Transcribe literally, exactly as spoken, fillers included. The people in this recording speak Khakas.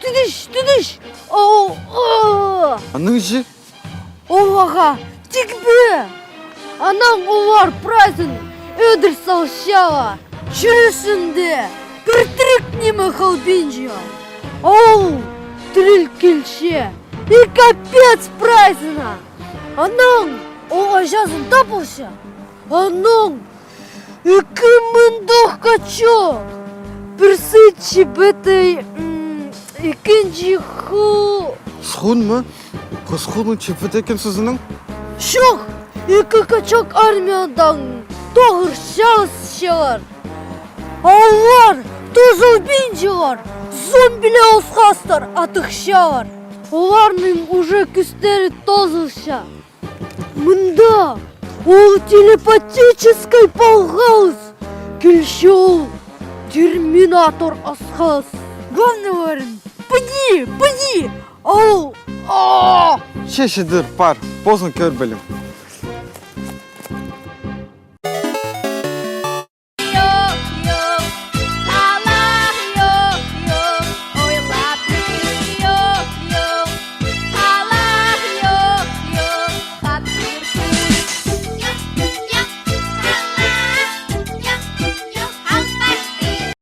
Тӱдӱш, тӱдӱш! О, о! Аның чи? Оларға тигбе! Анаң олар прайзын ӧдір салчалар. Чӱрезінде пір тіріг ниме халбинча. Ол тіріл килче. И капец прайзына! Анаң ол аҷазын таап алча. Анаң ікі мындох качок. Пірсі чибетей, м, ікінҷі ху... Схун ма? Ху-, схунның чибеті екен сӧзінің? Чох, ікі качок армиядаң тоғыр чалысчалар. Олар тозылбинчалар, зомбилер осхастар атыхчалар. Оларның уже кӱстері тозылча. Мында ол телепатическай палғалыс. Килче ол терминатор осхас. Главнойларын пыди, пыди! Ол, а! Че, чідір, пар, позың кӧр пілем.